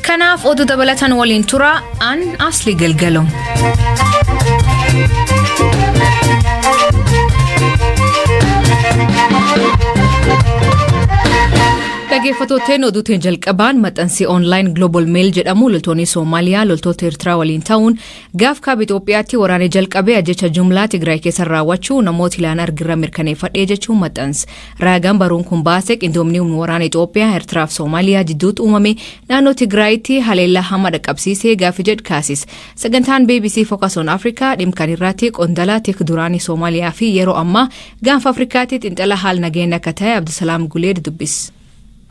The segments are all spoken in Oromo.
Kanaaf oduu dabalatan waliin tura an Asli Galgalo. Dhaggeeffattootni oduutiin jalqabaan maxxansi online Global Mail jedhamu loltoonni Soomaaliyaa loltoota Eertiraa waliin ta'uun gaaf kaaba Itoophiyaatti waraana jalqabee ajjecha jumlaa Tigraay keessa raawwachuu namoota ilaan argirra mirkaneeffadhee jechuun maxxanse. Raagaan baruun kun baase qindoomni humna waraana Itoophiyaa, Eertiraa fi Soomaaliyaa jidduutti uumame naannoo Tigraayitti haleellaa hama dhaqqabsiisee gaaffii jedhu kaasis. Sagantaan BBC Focus on Africa dhimma irratti qondaala tik duraanii Soomaaliyaa fi yeroo ammaa gaanfa Afrikaatti xiinxala haala nageenya akka ta'e Abdusalaam Guleed dubbis.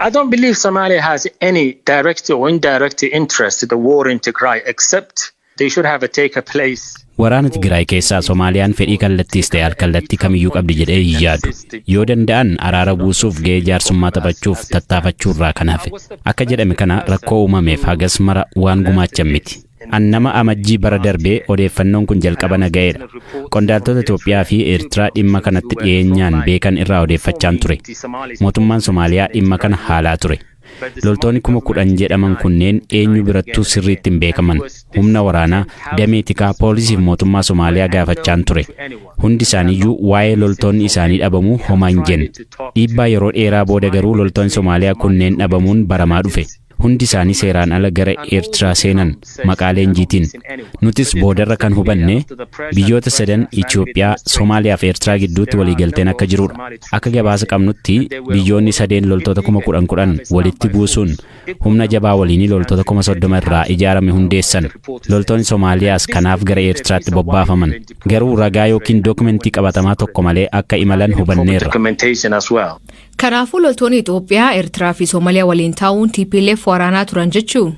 I don't believe Somalia has any direct or indirect interest in the war in Tigray, except they should have a take a place. Waraana Tigraay keessaa Somaaliyaan fedhii kallattiis ta'e alkallattii kamiyyuu qabdi jedhee hin yaadu. Yoo danda'an araara buusuuf ga'ee jaarsummaa taphachuuf tattaafachuu irraa kan hafe. Akka jedhame kana rakkoo uumameef hagas mara waan gumaachan miti. An nama Amajjii bara darbee odeeffannoon kun jalqaba naga'eedha. Qondaaltota Itoophiyaa fi Eertiraa dhimma kanatti dhiyeenyaan beekan irraa odeeffachaan ture. Mootummaan Somaaliyaa dhimma kana haalaa ture. Loltoonni 10,000 jedhaman kunneen eenyu birattuu sirriitti hin beekaman. Humna waraanaa, damee tikaa, poolisii fi mootummaa Somaaliyaa gaafachaan ture. Hundi isaaniiyyuu waa'ee loltoonni isaanii dhabamuu homaa hin jenne. Dhiibbaa yeroo dheeraa booda garuu loltoonni Somaaliyaa kunneen dhabamuun baramaa dhufe. Hundi isaanii seeraan ala gara Eertiraa seenan maqaa leenjiitiin. Nutis boodarra kan hubanne biyyoota sadan Itoophiyaa, Somaaliyaa fi Eertiraa gidduutti waliigalteen akka jirudha. Akka gabaasa qabnutti biyyoonni sadeen loltoota 10,000 10 walitti buusuun humna jabaa waliinii loltoota 30,000 irraa ijaarame hundeessan. Loltoonni Somaaliyaas kanaaf gara Eertiraatti bobbaafaman. Garuu ragaa yookiin dookumentii qabatamaa tokko malee akka imalan hubanneerra. Documentation as well. Kanaafuu loltoonni Itoophiyaa, Eertiraa fi Soomaaliyaa waliin taa'uun TPLF waraanaa turan jechuu?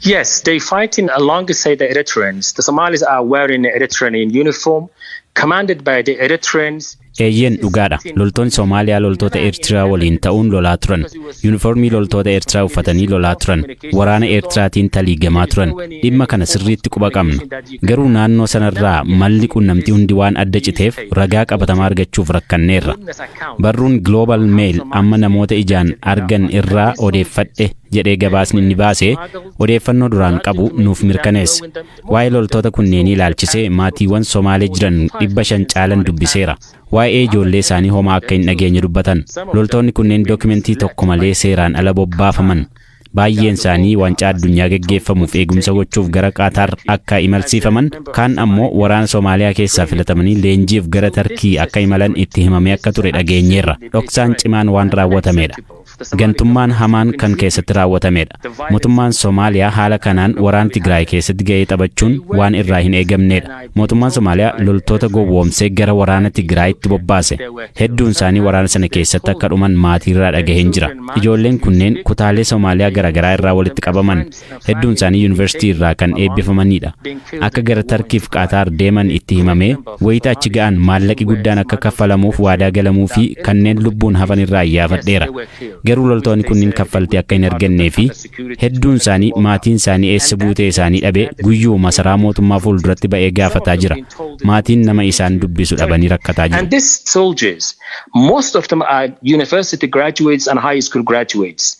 Yes, they fighting alongside the Eritreans. The Somalis are wearing the Eritrean uniform, commanded by the Eritreans. Eeyyeen, dhugaadha. Loltoonni Somaaliyaa loltoota Eertiraa waliin ta'uun lolaa turan. Yuunifoormii loltoota Eertiraa uffatanii lolaa turan. Waraana Eertiraatiin taliigamaa turan. Dhimma kana sirriitti quba qabna. Garuu naannoo sanarraa malli qunnamtii hundi waan adda citeef ragaa qabatamaa argachuuf rakkanneerra. Barruun Global Mail amma namoota ijaan argan irraa odeeffadhe jedhee gabaasni inni baase odeeffannoo duraan qabu nuuf mirkaneesse. Waa'ee loltoota kunneenii ilaalchisee maatiiwwan Somaalee jiran 500 caalan dubbiseera. Waa'ee ijoollee isaanii homaa akka hin dhageenye dubbatan. Loltoonni kunneen dookimentii tokko malee seeraan ala bobbaafaman. Baay'een isaanii waancaa addunyaa geggeeffamuuf eegumsa gochuuf gara Qaataar akka imalsiifaman, kaan ammoo waraana Somaaliyaa keessaa filatamanii leenjiif gara Tarkii akka imalan itti himamee akka ture dhageenyeerra. Dhoksaan cimaan waan raawwatamedha. Gantummaan hamaan kan keessatti raawwatamedha. Mootummaan Somaaliyaa haala kanaan waraana Tigraay keessatti ga'ee taphachuun waan irraa hin eegamnedha. Mootummaan Somaaliyaa loltoota gowwoomsee gara waraana Tigraayitti bobbaase. Hedduun isaanii waraana sana keessatti akka dhuman maatiirraa dhagaheen jira. Ijoolleen kunneen kutaalee Somaaliyaa garaagaraa irraa walitti qabaman. Hedduun isaanii yuunivarsiitii irraa kan eebbifamanidha. Akka gara Tarkiif Qaataar deeman itti himamee wayita achi ga'an maallaqi guddaan akka kaffalamuuf waadaa galamuu fi kanneen lubbuun hafan irraa iyyaafadheera. Garuu loltoonni kunniin kaffaltii akka hin argannee fi hedduun isaanii maatiin isaanii eessa buutee isaanii dhabe guyyuu masaraa mootummaa fuulduratti ba'ee gaafataa jira. Maatiin nama isaan dubbisu dhabanii rakkataa jiru. And these soldiers, most of them are university graduates and high school graduates.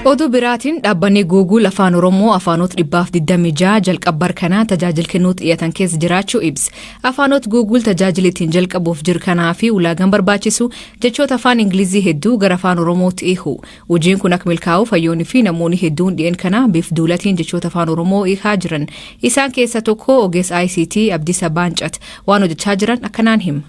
Oduu biraatiin dhaabbanni Google Afaan Oromoo afaanota 126 jalqabbar kanaa tajaajila kennuu xiyyaatan keessa jiraachuu ibsa. Afaanota Google tajaajila ittiin jalqabuuf jiru kanaa fi ulaagaan barbaachisu jechoota afaan Ingilizii hedduu gara afaan Oromootti hiiku. Hojiin kun akka milkaa'uuf hayyoonni fi namoonni hedduun dhi'een kana bifa duulatiin jechoota afaan Oromoo hiikaa jiran. Isaan keessaa tokko ogeessa ICT Abdiisa Baancat waan hojjechaa jiran akkanaan hima.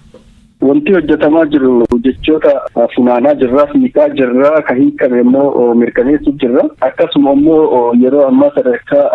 Wanti hojjetamaa jiru jechoota funaanaa jirra, hiikaa jirra, kan hiikame immoo mirkaneessuu jirra. Akkasuma immoo yeroo ammaa sadarkaa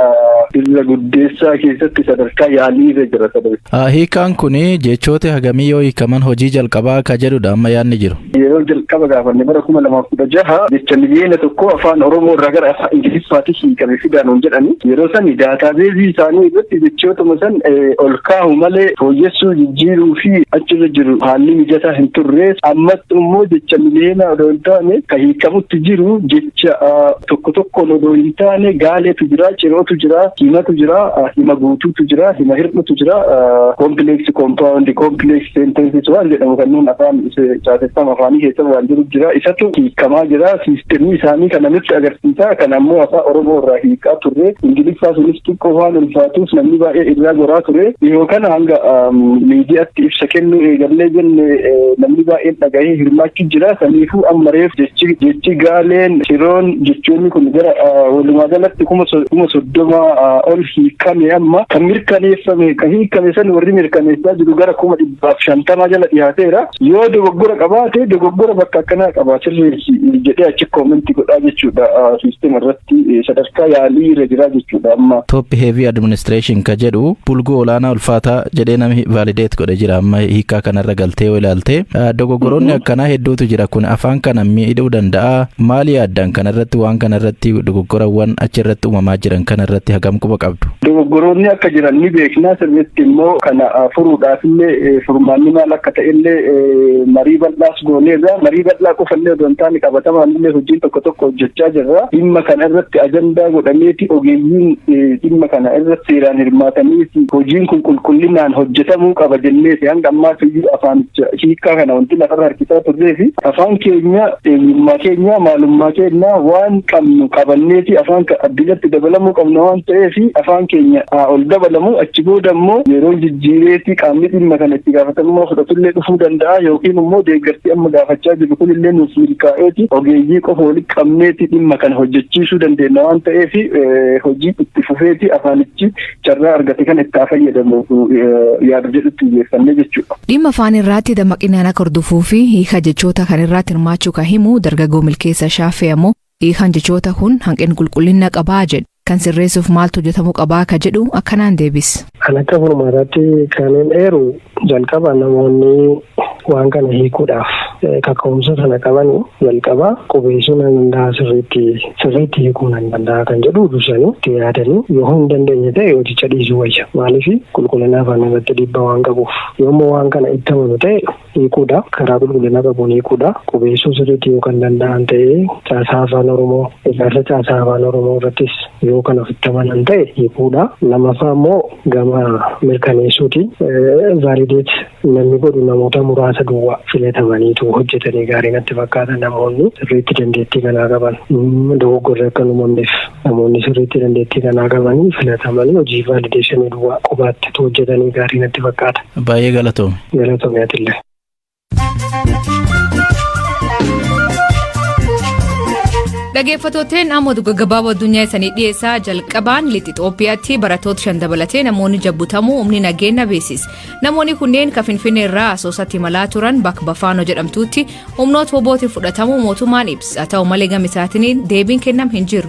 irra guddeessaa keessatti sadarkaa yaalii irra jira sadarkaa. Hiikaan kun jechoota hagamii yoo hiikaman hojii jalqabaa akka jedhudha amma yaadni jiru. Yeroo jalqaba gaafanne bara 2016 jecha 1 miliyoona afaan Oromoo irraa gara afaan Ingiliffaatti hiikame fidaan nuun jedhani. Yeroo sani daataabeezii isaanii irratti jechootuma san ol kaahu malee fooyyessuu, jijjiiruu fi achirra jiru. Haalli mijataa hin turre. Ammatti immoo jecha miliyoona odoo hin taane, kan hiikamutti jiru jecha tokko tokkoon odoo hin taane, gaaleetu jira, cirootu jira, himatu jira, hima guutuutu jira, hima hir'utu jira, complex, compound, complex sentences waan jedhamu kanneen afaan caaseffama afaanii keessa waan jiru jira. Isatu hiikamaa jira. Siistemii isaanii kana nutti agarsiisa. Kana ammoo Afaan Oromoo irraa hiikaa turre. Ingiliffaa sunis xiqqoo waan ulfaatuuf namni baay'ee irraa goraa ture. Dhihoo kana hanga miidiyaatti ibsa kennuu eegallee jenne, namni baay'een dhagahee hirmaachuu jira. Saniifuu amma reef jechi gaaleen, ciroon, jechoonni kun gara walumaa galatti 30,000 ol hiikame. Amma kan mirkaneeffame, kan hiikame san warri mirkaneessaa jiru gara 150,000 jala dhiyaateera. Yoo dogoggora qabaate, dogoggora bakka akkanaa qaba, sirreessi jedhee achi comment godhaa jechuudha. Siistema irratti sadarkaa yaalii irra jira jechuudha amma. Top heavy administration ka jedhu bulguu olaanaa ulfaataa jedhee namni validate godhe jira. Amma hiikaa kanarra galtee yoo ilaalte, dogoggoroonni akkanaa hedduutu jira. Kun afaan kana miidhuu danda'a. Maali yaaddan kanarratti? Waan kanarratti, dogoggorawwan achirratti uumamaa jiran kanarratti hagam quba qabdu? Dogoggoroonni akka jiran ni beekna. Sirriitti immoo kana furuudhaaf illee furmaanni maal akka ta'e illee marii bal'aas gooneerra. Marii bal'aa qofa illee osoo hin taane, qabatamaan illee hojiin tokko tokko hojjechaa jirra. Dhimma kana irratti ajandaa godhameeti ogeeyyiin dhimma kana irratti seeraan hirmaatanii hojiin kun qulqullinaan hojjetamuu qaba jenneeti. Hanga ammaas iyyuu afaanicha hiikkaa kana wanti lafarra harkisaa turree fi afaan keenya, eenyummaa keenya, maalummaa keenya waan qabnu qabanneeti afaan addunyaatti dabalamuu qabna waan ta'eef, afaan keenya haa ol dabalamu. Achi booda immoo yeroo jijjiireeti qaamni dhimma kana itti gaafatamummaa fudhatullee dhufuu danda'a, yookiin immoo deeggarsi amma gaafachaa jiru kunillee nuuf milkaa'eeti ogeeyyii qofa walitti qabneeti dhimma kana hojjechiisuu dandeenya waan ta'eef, hojii itti fufeeti afaanichi carraa argate kan itti haa fayyadamu yaadu jedhutti xiyyeeffannee jechuudha. Dhimma afaan irratti dammaqinaan akka hordofuu fi hiika jechoota kan irratti hirmaachuu kan himu dargaggoo Milkeessa Shaafee ammoo, hiikan jechoota kun hanqina qulqullina qabaa jedhu. Kan sirreessuuf maaltu hojjetamuu qabaa ka jedhu akkanaan deebis. Kan akka furmaataatti kanneen eeru, jalqaba namoonni waan kana hiikuudhaaf kaka'umsa sana qabanii jalqaba qubeessuu nan danda'a, sirriitti sirriitti hiikuu nan danda'a kan jedhu dursanii itti yaadanii, yoo hin dandeenye ta'e hojicha dhiisuu wayya. Maaliif? Qulqullina afaan irratti dhiibbaa waan qabuuf. Yommuu waan kana itti amanu ta'e hiikuudha, karaa qulqullina qabuun hiikuudha. Qubeessuu sirriitti yoo kan danda'an ta'e, caasaa Afaan Oromoo, ijaarsa caasaa Afaan Oromoo irrattis yoo kan ofitti amanan ta'e hiikuudha. Lamaffaa immoo gama mirkaneessuuti. Validate namni godhu namoota muraasa duwwaa filatamaniitu hojjetanii gaarii natti fakkaata. Namoonni sirriitti dandeettii kanaa qaban, dogoggorri akka hin uumamneef, namoonni sirriitti dandeettii kanaa qabanii filatamanii hojii validation duwwaa kophaatti hojjetanii gaarii natti fakkaata. Baay'ee galatoome. Galatoome atillee. Dhaggeeffattooteen, amma oduu gaggabaaboo addunyaa isanii dhiyeessaa. Jalqabaan lixa Itoophiyaatti barattoota 5 dabalatee namoonni jabbutamuu humni nageenya beeksise. Namoonni kunneen kan Finfinnee irraa Asoosatti imalaa turan bakka Bafaanoo jedhamtutti humnoota WBOtiin fudhatamuu mootummaan ibsa. Haa ta'u malee, gama isaatiin deebiin kennam hin jiru.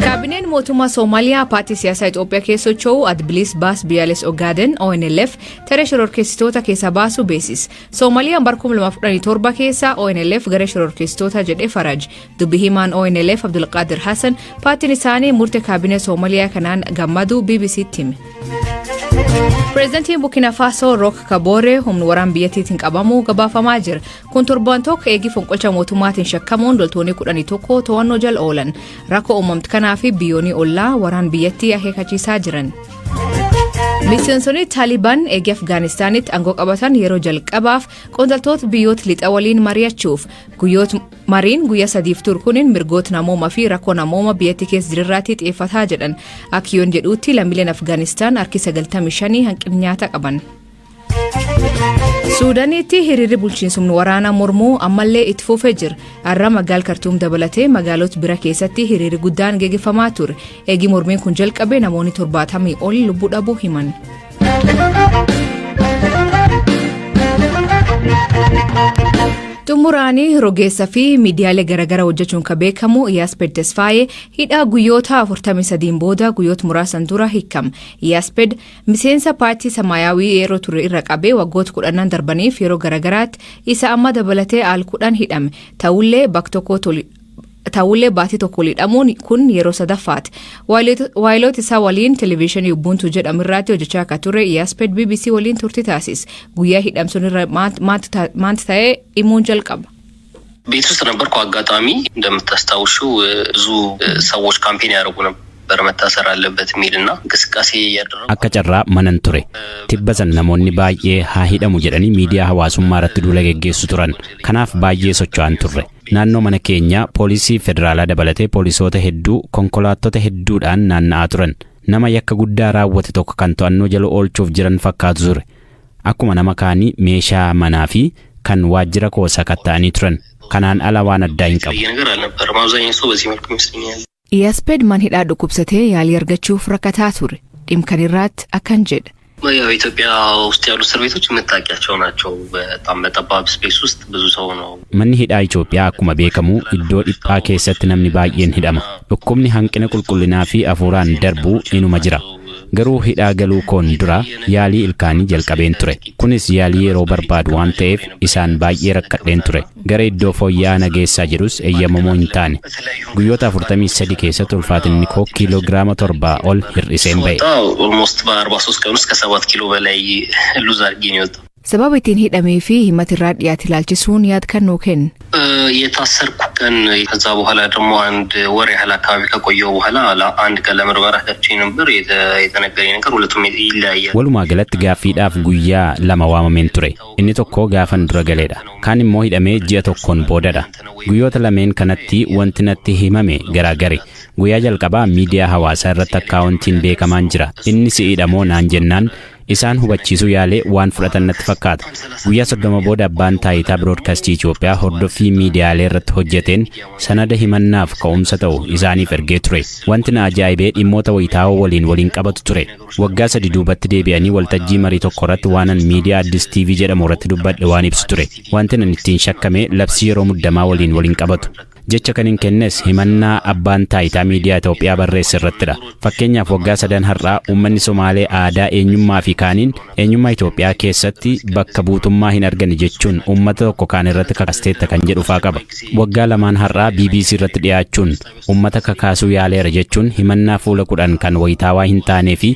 Kaabineen mootummaa Soomaaliyaa paartii siyaasaa Itoophiyaa keessa socho'u Adda Bilisa Baasaa Biyyaalessa Ogaaden, ONLF, taree shororkeessitoota keessaa baasuu beeksise. Soomaaliyaan bara 2017 keessa ONLF garee shororkeessitoota jedhee faraj. Dubbi himaan ONLF Abdulqaadir Hassan paartiin isaanii murtee kaabinee Soomaaliyaa kanaan gammadu BBCtti hime. Pireezidantiin Burkina Faasoo Rook Kaboore humna waraan biyyattiitiin qabamuu gabaafamaa jira. Kun torban tokko eegii fonqolcha mootummaatiin shakkamuun loltoonni 11 to'annoo jala oolan. Rakkoo uumamte kanaa fi biyyoonni ollaa waraan biyyattii akeekkachiisaa jiran. Miseensonni Taaliban eegii Afgaanistaanitti aangoo qabatan yeroo jalqabaaf qondaaltota biyyoota lixa waliin mari'achuuf guyyoota mariin guyyaa 3f turu kunin mirgoota namoomaa fi rakkoo namooma biyyattii keessa jirirraatti xiyyeeffataa jedhan. Akka yoon jedhuutti, lammiileen Afgaanistaan harki 95 hanqina nyaata qaban. Suudaaniitti hiriirri bulchiinsumni waraanaa mormuu ammallee itti fufee jira. Har'a magaal Kartuum dabalatee magaalota bira keessatti hiriirri guddaan geggeeffamaa ture. Eegii mormiin kun jalqabe namoonni 70 ol lubbuu dhabuu himan. Xumuraanii, rogeessa fi miidiyaalee garaagaraa hojjechuun kan beekamu Iyaasped Tesfaayee hidhaa guyyoota 43 booda guyyoota muraasan dura hiikama. Iyaasped miseensa paartii Samaayaawii yeroo ture irra qabee waggoota 10 darbaniif yeroo garaagaraatti isa amma dabalatee al 10 hidhame. Ta'ullee bakka tokko Ta'ullee baatii tokko hidhamuun kun yeroo sadaffaati. Waayiloota isaa waliin televezyiinii Ubuntu jedhamu irratti hojjechaa akka ture Iyyaaspeed BBC waliin turtii taasise. Guyyaa hidhamsuun irra maanti ta'ee himuun jalqaba. ቤት ውስጥ ነበርኩ። አጋጣሚ እንደምታስታውሽው ብዙ ሰዎች campaign ያደርጉ ነበር መታሰር አለበት የሚል እና እንቅስቃሴ እያደረጉ Akka carraa manan ture. Tibba san namoonni baay'ee haa hidhamu jedhanii miidiyaa hawaasummaa irratti duula geggeessu turan. Kanaaf baay'ee socho'an turre. Naannoo mana keenyaa poolisii federaalaa dabalatee poolisoota hedduu konkolaattota hedduudhaan naanna'aa turan. Nama yakka guddaa raawwate tokko kan to'annoo jala oolchuuf jiran fakkaatu ture. Akkuma nama kaanii meeshaa manaa fi kan waajjira koo sakatta'anii turan. Kanaan ala waan addaa hin qabu. የተለየ ነገር አልነበረም። አብዛኛው ሰው በዚህ መልኩ ይመስለኛል። Iyyaaspeed man hidhaa dhukkubsatee yaalii argachuuf rakkataa ture. Dhimma irratti akkan jedha. ያው ኢትዮጵያ ውስጥ ያሉ እስር ቤቶች የምታውቂያቸው ናቸው። በጣም በጠባብ space ውስጥ ብዙ ሰው ነው። Manni hidhaa Itoophiyaa akkuma beekamu iddoo dhiphaa keessatti namni baay'een hidhama. Dhukkubni hanqina qulqullinaa fi hafuuraan darbuu inuma jira. Garuu hidhaa galuu koon dura yaalii ilkaanii jalqabeen ture. Kunis yaalii yeroo barbaadu waan ta'eef isaan baay'ee rakkadheen ture. Gara iddoo fooyya'aa nageessaa jedhus eeyyamamoo hin taane. Guyyoota 43 keessatti ulfaatinni koo kiiloogiraama 7 ol hir'iseen ba'e. ስወጣ almost በ43 ቀን ውስጥ ከ7 ኪሎ በላይ lose አድርጌ ነው የወጣው። Sababa ittiin hidhamee fi himata irraa dhiyaate ilaalchisuun yaad kan nuu kenne. የታሰርኩ ቀን ከዛ በኋላ ደግሞ አንድ ወር ያህል አካባቢ ከቆየው በኋላ አንድ ቀን ለምርመራ ገብቼ ነበር። የተነገረኝ ነገር ሁለቱም ይለያያል። Walumaa galatti gaaffiidhaaf guyyaa lama waamameen ture. Inni tokko gaafan dura galeedha. Kaan immoo hidhamee ji'a tokkoon boodadha. Guyyoota lameen kanatti wanti natti himame garaagari. Guyyaa jalqabaa miidiyaa hawaasaa irratti akkaawuntiin beekamaan jira. Inni si'idha moo naan jennaan isaan hubachiisuu yaalee waan fudhatan natti fakkaata. Guyyaa 30 booda abbaan taayitaa biroodkaastii Itoophiyaa hordoffii miidiyaalee irratti hojjeteen sanada himannaaf ka'umsa ta'u isaaniif ergee ture. Wanti na ajaa'ibee dhimmoota wayitaawoo waliin waliin qabatu ture. Waggaa 3 duubatti deebi'anii waltajjii marii tokko irratti waanan miidiyaa Addis TV jedhamu irratti dubbadhe waan ibsu ture. Wanti nan ittiin shakkame labsii yeroo muddamaa waliin waliin qabatu. Jecha kan hin kennes himannaa abbaan taayitaa miidiyaa Itoophiyaa barreesse irrattidha. Fakkeenyaaf, waggaa sadan har'aa uummanni Somaalee aadaa, eenyummaa fi kaaniin eenyummaa Itoophiyaa keessatti bakka buutummaa hin argani jechuun uummata tokko kaan irratti kakaasteetta kan jedhu faa qaba. Waggaa lamaan har'aa BBC irratti dhiyaachuun uummata kakaasuu yaaleera jechuun himannaa fuula 10 kan wayitaawaa hin taanee fi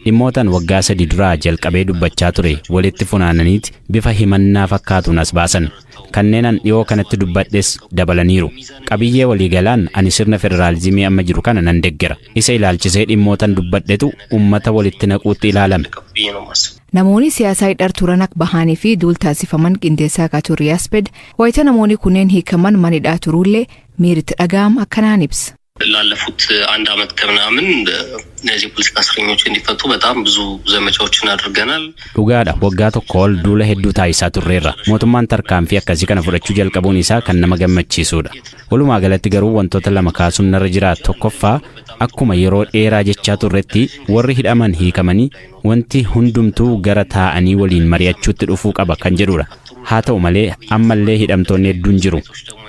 dhimmootan waggaa 3 duraa jalqabee dubbachaa ture walitti funaananiiti bifa himannaa fakkaatuun as baasan. Kanneen an dhiyoo kanatti dubbadhes dabalaniiru. Qabiyyee waliigalaan ani sirna federaalizimii amma jiru kana nan deggera. Isa ilaalchisee dhimmootan dubbadhetu ummata walitti naquutti ilaalame. ብዬ ነው የማስበው። Namoonni siyaasaa hidhar turan akka bahanii fi duul taasifaman qindeessaa akka ture Iyyaaspeed wayita namoonni kunneen hiikaman mana hidhaa turuullee miiritti dhaga'am akkanaan ibsa. ላለፉት አንድ አመት ከምናምን እነዚህ የፖለቲካ እስረኞች እንዲፈቱ በጣም ብዙ ዘመቻዎችን አድርገናል። Dhugaadha, waggaa tokko ol duula hedduu taasisaa turreerra. Mootummaan tarkaanfii akkasii kana fudhachuu jalqabuun isaa kan nama gammachiisudha. Walumaa galatti garuu wantoota lama kaasuun narra jira. Tokkoffaa, akkuma yeroo dheeraa jechaa turretti warri hidhaman hiikamanii wanti hundumtuu gara taa'anii waliin mari'achuutti dhufuu qaba kan jedhudha. Haa ta'u malee ammallee hidhamtoonni hedduun jiru.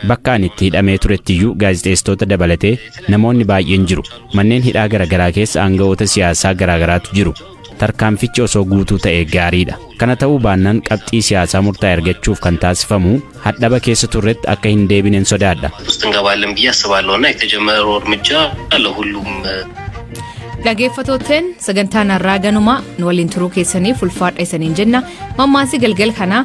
Bakka ani itti hidhamee turettiyyuu gaazexeessitoota dabalatee namoonni baay'een jiru. Manneen hidhaa garaagaraa keessa aanga'oota siyaasaa garaagaraatu jiru. Tarkaanfichi osoo guutuu ta'e gaariidha. Kana ta'uu baannaan qabxii siyaasaa murtaa'e argachuuf kan taasifamu hadhaba keessa turretti akka hin deebineen sodaadha. ውስጥ እንገባለን ብዬ አስባለሁ እና የተጀመረው እርምጃ ለሁሉም Dhaggeeffattootteen, sagantaan har'aa ganuma nu waliin turuu keessaniif ulfaadha isaniin jenna. Mammaansi galgal kanaa